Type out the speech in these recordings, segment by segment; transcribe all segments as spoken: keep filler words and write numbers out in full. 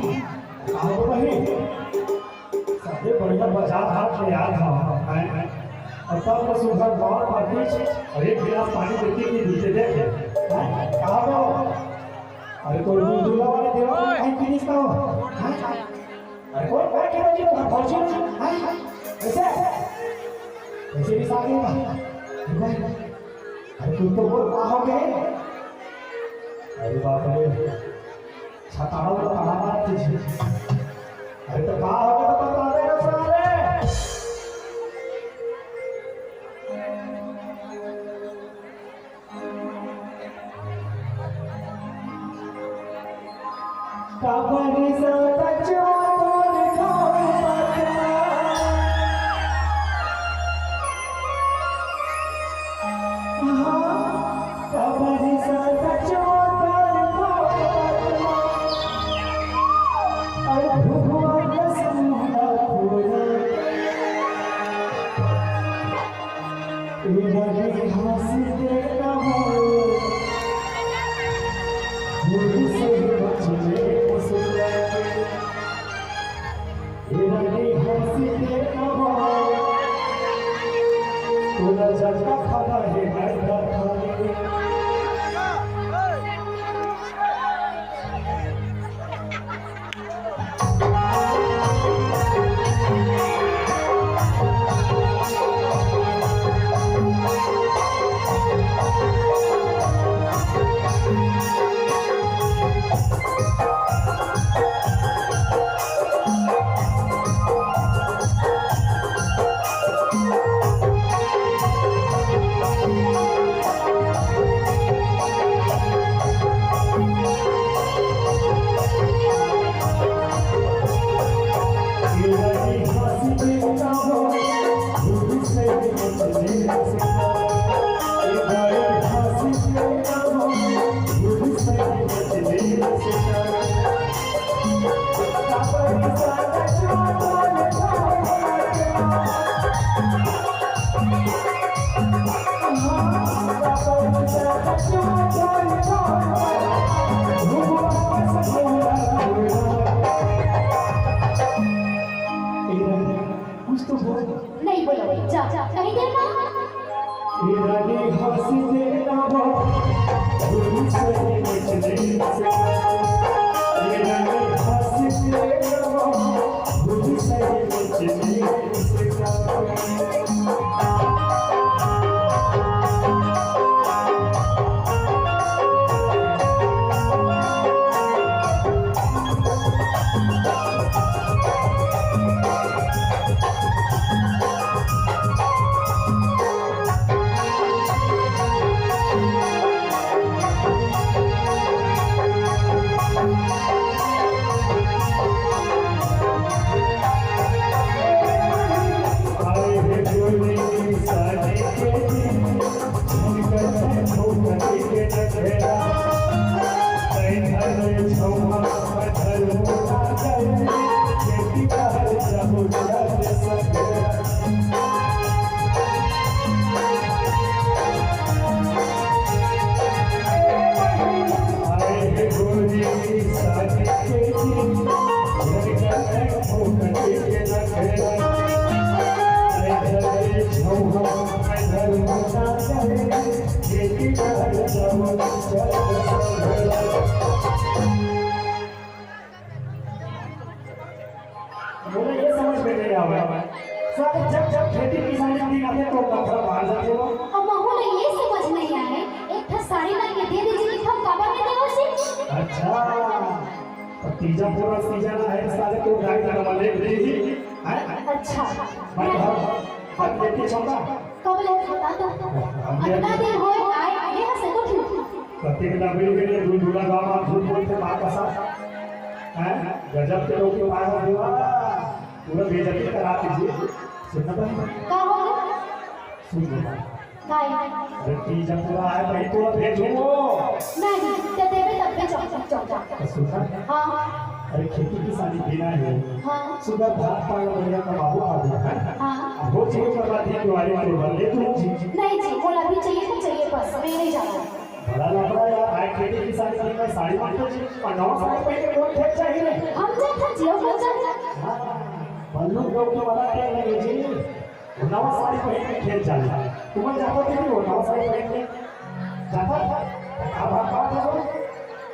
का हो भाई? सबले बढ़िया बाजार हाट ले आत हव, हैं? अउ तब ले सुघर बार पाती अउ एक गिलास पानी देती कि दूसरे देखे, हैं? का हो? अरे तोर गुलगुला वाले देवा को काहे किनिस का हो? हैं? अरे कोई, कोई किनिस का हो? हैं? कैसे? कैसे भी सागे का? अरे तू तो बोल, का हो गए? अरे बाप रे, छताड़ा तो ताला मार दीजिए। अरे तो का हो गए तो बता दे रे सारे। काबर सा बचवा तोर गाँव बचवा। हाँ, काबर सा बचवा तोर गाँव बचवा। अउ भुगवा कसम ला पूरा। ए रानी हंस दे ना हो, भूल से बच ले मुस्कुरा के। ए रानी हंस दे ना हो, तोला जतका खाना हे, हर खाना। कुछ तो बोल। नहीं बोलो, जा, जा, नहीं देना। ए रानी हंस दे ना हो, भूल से बच नहीं सका। ए रानी हंस दे ना हो, भूल से बच नहीं सका। मोला ये समझ में नहीं आवे। सब जब, जब खेती किसानी के दिन आथे, तो नखरा बाहर जाथे वो। अब महू ला ये समझ नहीं आए, एक ठा साड़ी ला के दे दीजिए, हम काबर में देवो से? अच्छा, तो तीजा पूरा तीजा ना है, साले तो गाय का नंबर ले ली ही, हैं? अच्छा। मैं घर, घर लेके चलता। कब ले बता तो? हम अतना दिन होए आए, आगे हंसे तो ठीक। कते के दाबेल के लिए दूध दूधा गाँव में झूठ बोलते बात ऐसा। हैं? गजब के लोग के पाए हो देवा। पूरा बेइज्जती करा दीजिए। सुनना भाई? का हो? सुन लो भाई। काय? अरे तीजा पूरा आए भाई, तो भेजूंगो। नहीं, ते देबे तब भी चौक, चौक, चौक, चौक। तो सुनना? हाँ। अरे खेती किसानी बिना है। हाँ। सुबह भात पानी बढ़िया कमाबो खाबो, हैं? हाँ। अब वो चीज करवा दिए, तुम्हारे को ले तुम जी। नहीं जी, मोला भी चाहिए तो चाहिए बस, मैं नहीं जाना। बड़ा लफड़ा यार, आय खेती किसानी में साड़ी मांगथे जी, अउ नवा साड़ी पहन के कोन खेत जाही रे? हम जाथन जी, अउ कोन जाही? हाँ, बल्लू लोग के वाला क्या लगे जी? वो नवा साड़ी पहन के खेत जाही। तुमन जाथो कि नहीं वो नवा साड़ी पहन के? जाथो? अब हम बात हो,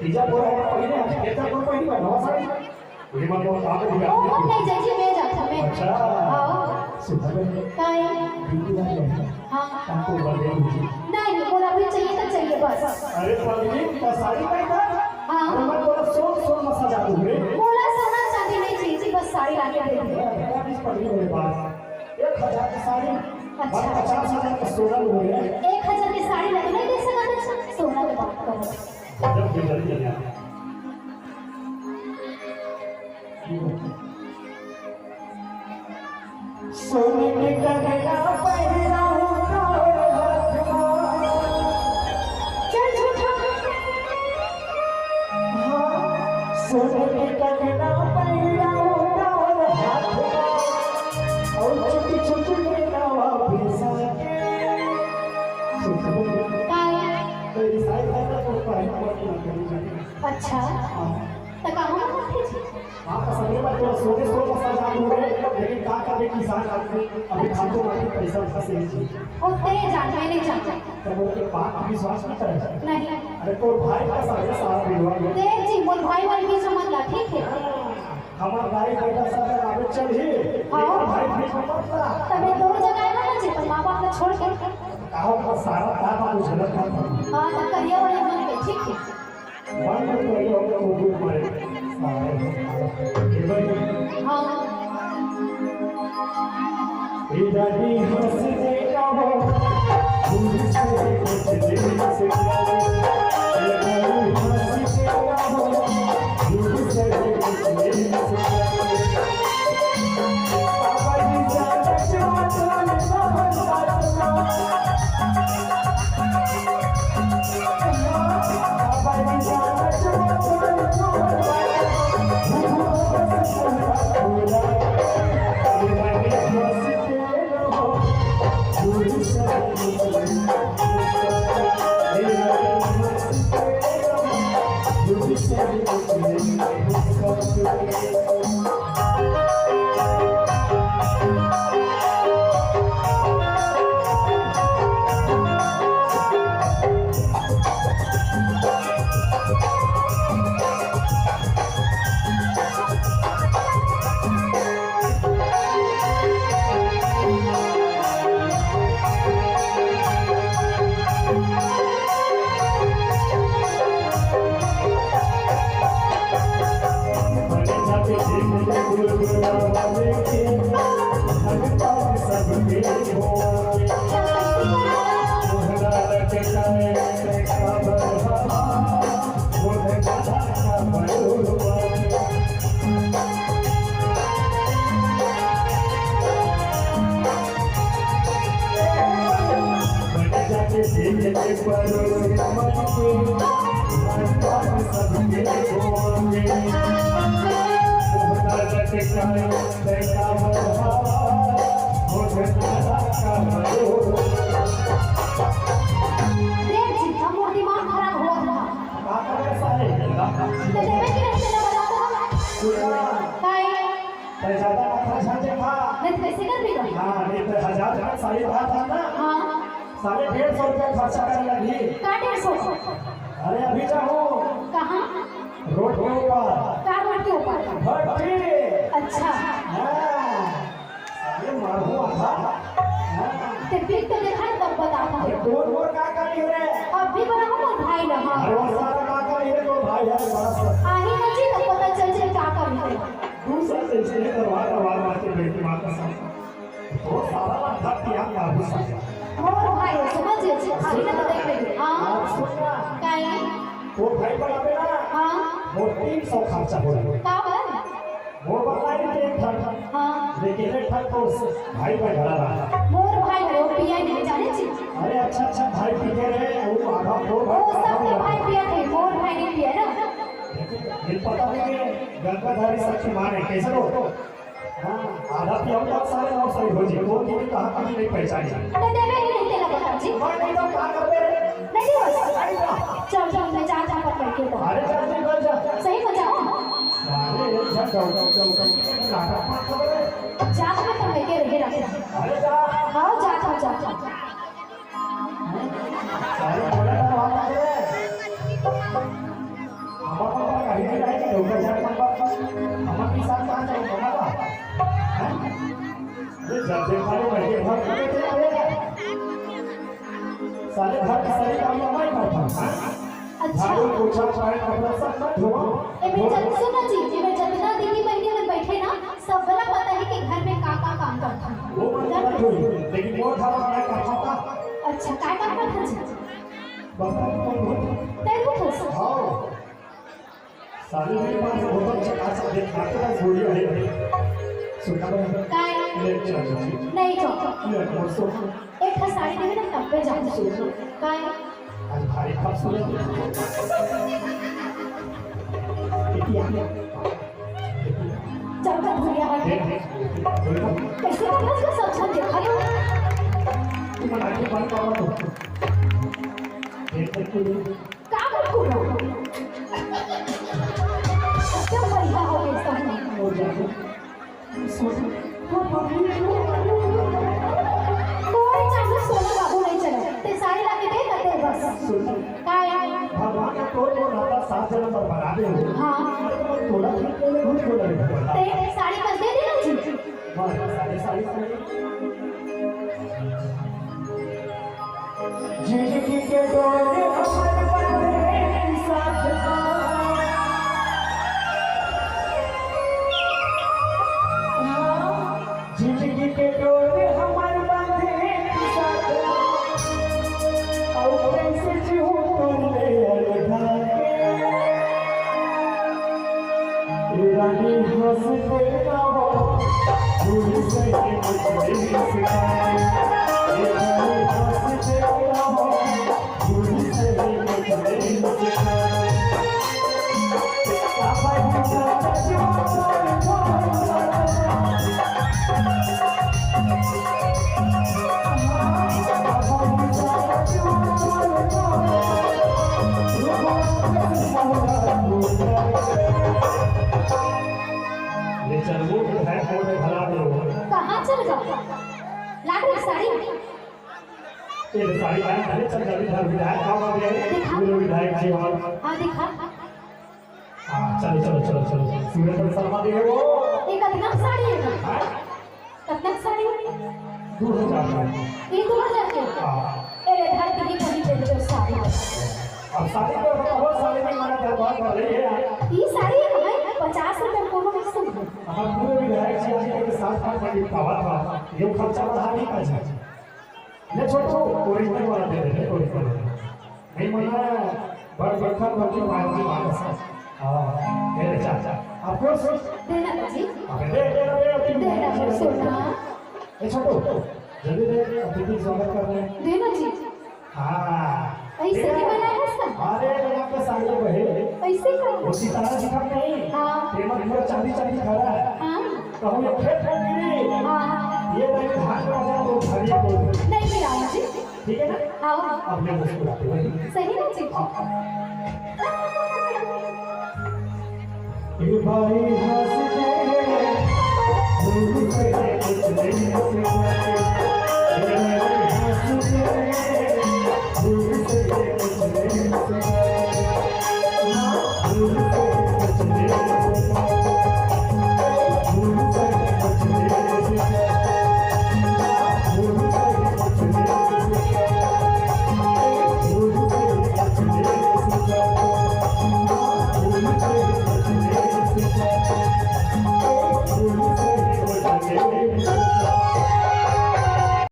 तीजा बोरा है पहने, हम खेत जाथन पहनी बा नवा साड़ी। ये बात बहुत आगे भी ओ, आती है। नहीं, जय जी, मैं जाता, मैं। अच्छा। हाँ। सुधा बहन। काय? दीदी आ गई है। हाँ। हमको बर्थडे दीजिए। नहीं, नहीं, बोला भी चाहिए तो चाहिए बस। अरे पगली, बस साड़ी का ही था? हाँ। अरे मत बोला, सोन, सोन मसा जादू है। बोला सोना चांदी नहीं चाहिए जी, बस साड़ी लाके दे दीजिए। अरे, अरे, इस पगली मेरे पास। एक हजार की साड़ी, अच्छा। और पचास हजार का सोना लोगे। एक हजार की साड़ी लगे नहीं दे सकते, सोना की बात करो। गजब बेइज्जती है यार। सोने के कंगना पहिराऊं तोर हाथ मा। चल झूठा। हाँ, सोने के कंगना पहिराऊं तोर हाथ मा। अउ छोटी छोटी के नवा भेसा के। सुन, सुन। काय? तेरी साइड है ना, तो पहले पहले पहले। अच्छा। हाँ। त कहूँ ना होथे जी। हाँ, त सबले बात तोला सोने सो बस हजार दूर है, लेकिन का करे किसान आदमी, अभी खातो माटी पैसा वैसा से ही जी। ओ, ते जान, मैं नहीं जानता। तब उनके बात विश्वास नहीं करे। नहीं। अरे, तोर भाई का सारे सारा बिलवा लो। देख जी, मोर भाई वाले बीच में मत ला, ठीक है? हाँ, हमार भाई बेटा सब आगे चल ही, हाँ। लेकिन भाई बीच में मत ला। तब ये दोनों जगह है ना जी, पर माँ बाप को छोड़ के। कहो तो सारा बात आप उस गलत बात। हाँ, तो करिए वाले मन के, ठीक है? देख जी, अब मोर दिमाग खराब होवत रहा। का करे साले? तो देवे के रहते ना बता तो। सुन ना। काहे? तो ज्यादा ना खर्चा दे खा। नहीं तो कैसे कर देगा? हाँ, नहीं तो हजार का साड़ी बात है ना। हाँ। साले डेढ़ सौ रुपया खर्चा करे लगी। का डेढ़ सौ? अरे अभी जाओ। कहाँ? रोड के ऊपर। का रोड के ऊपर? भट्टी। अच्छा। हाँ। अरे मारू आधा। हाँ। ते पिक तो देखा ना, तब बता था। अरे तोर मोर का करी रे? अब भी बना हो मोर भाई ना, हाँ। अरे वो सारा का करी रे, तोर भाई है बड़ा सा। आही ना जी, तब पता चल जाए का करी रे। दूसरा से इसलिए करवा करवा मार के बेटी माँ का साथ। तो सारा लड़का पिया का भी साथ। मोर भाई, समझ गए जी, अभी ना तो देख लेंगे। हाँ। आप सुनना। काहे? तो भाई बड़ा बेटा। हाँ। वो तीन सौ खर्चा हो रहा है। का बा? वो बताई के एक ठन। हाँ। लेकिन एक ठन तो भाई का घर रहा। मोर भाई रे, वो पिया नहीं जाने जी। अरे अच्छा, अच्छा, भाई पी के रहे, वो आधा वो वो सबके भाई पिया थे, मोर भाई नहीं पिया ना। लेकिन ये पता नहीं है, गंगाधारी शक्तिमान है, कैसे हो? हाँ, आधा पिया हुआ सारे नौ सही हो जी, वो भी कहाँ कहीं नहीं पहचानी। तो देवे ही नहीं तेरा बता जी। मैं नहीं तो क्या करते रहे? नहीं, नहीं, बस। चल, चल, मैं जात हँव अपन मइके तो। अरे, चल, चल, चल, चल। सही में जात हँव। अरे, चल, चल, चल, चल, चल। नाटक मत कर रे। जात हँव अपन मइके रहे, रहे। अरे, जा। हाँ, जात हँव, जात हँव। अरे, बोला ना, बात कर रे। हमार पापा कहीं नहीं रहेगी, धोखा जात मत बात। हमार के साथ कहाँ जाओ, कमाबा? हैं? ये जब देखा लो, मइके घर में तो नहीं रहेगा। साले घर के सारे काम तो मैं करता हूँ, हाँ? अच्छा। झाड़ू, पोछा, पैर, कपड़ा सब मैं धोवा। ए, मैं जब, सुनो जी, ए, मैं जितना दीदी बहिनी मन बैठे ना, सब बला पता है कि घर में का का काम करता हूँ। वो बात तो बात हुई, लेकिन वो घर में मैं करता था। अच्छा, काय काम करता जी? बर्तन धोता। तै धोता? हाँ। साली भी बात बहुत अच्छा खासा देख, आके बस बोलियो है। सुनना पड़ा। काय? ले, चल, चल, चल। नहीं जाओ। ले, और सो। एक ठा साड़ी देबे ना, तब पे जाओ। सो, सो। काय? आज भारी खूबसूरत है। चल, चल, भैया, हट। देख, देख, देख। कैसे करना इसका सब, सब देखा तो। तू बना के बंद करो तो। देख, देख, तू देख। का कर तू लोग? एकदम बढ़िया हो गई सब। हो जाए। सोच, वो पकड़ी, कोई चाहे सोना बाबू नहीं चले। ते साड़ी ला के दे, दे बस। सोच। काय? भगवान ने तोर को नाता सात जन्म पर बना दे हो। हाँ। मैं तो तोड़ा ठीक नहीं, भूल को नहीं। ते साड़ी बस दे देना जी। बस, साड़ी, साड़ी, साड़ी। जिंदगी के डोर हमर बंधे साथ बा। जिंदगी के डोर हमर बंधे साथ बा। अउ कैसे जीहूँ तोर ले अलगा के। रानी हंस के कहो, भूल से ही मुझे मुस्काए। रानी हंस के कहो, भूल से ही मुझे मुस्काए। ले चल, वो है, वो है, भला दे वो। कहाँ चल गया? लाग रही साड़ी। ये साड़ी पहन, अरे चल, जल्दी घर विधायक, आओ, आओ, आओ। दिखा। बोलो विधायक जी, और हाँ, दिखा। हाँ, चलो, चलो, चलो, चलो। सूरज में शर्मा दे वो। ये कतना साड़ी है? हाँ? कतना साड़ी? दो हज़ार का। ये दो हज़ार के? हाँ। ए, ले, धर, दीदी, कहीं दे दो साड़ी। अब साड़ी तो बहुत साड़ी में मना कर बात कर रही है यार। ये साड़ी है भाई, पचास रुपए कोनो में से है। हम पूरे विधायक जी आज के साथ साथ में निपटावा था। ये खर्चा बढ़ा नहीं पाए। ले छोटू, ओरिजिनल वाला दे दे, ओरिजिनल। नहीं मना, बड़ बड़का बड़की पायल की बात है। हाँ, ये ले, चाचा। Of course। देना जी। अबे दे, दे, दे, दे, दे, दे, दे, सोना। ए छोटू, जल्दी दे, अतिथि स्वागत कर रहे हैं। देना जी। हाँ। ऐसे ठीक है? नहीं बना है सर। अरे, ये आपका साड़ी तो है। ऐसे का? वो सितारा दिखा नहीं? हाँ। ये मत पूरा चांदी, चांदी खा रहा है। हाँ। कहूँ ये खेत में गिरी। हाँ। ये नहीं, हाथ में आ जाए तो उठा लिया तो। नहीं गिराऊँ जी। ठीक है ना? हाँ। अब मैं मुस्कुराते हुए। सही ना जी? हाँ। ए भाई हंस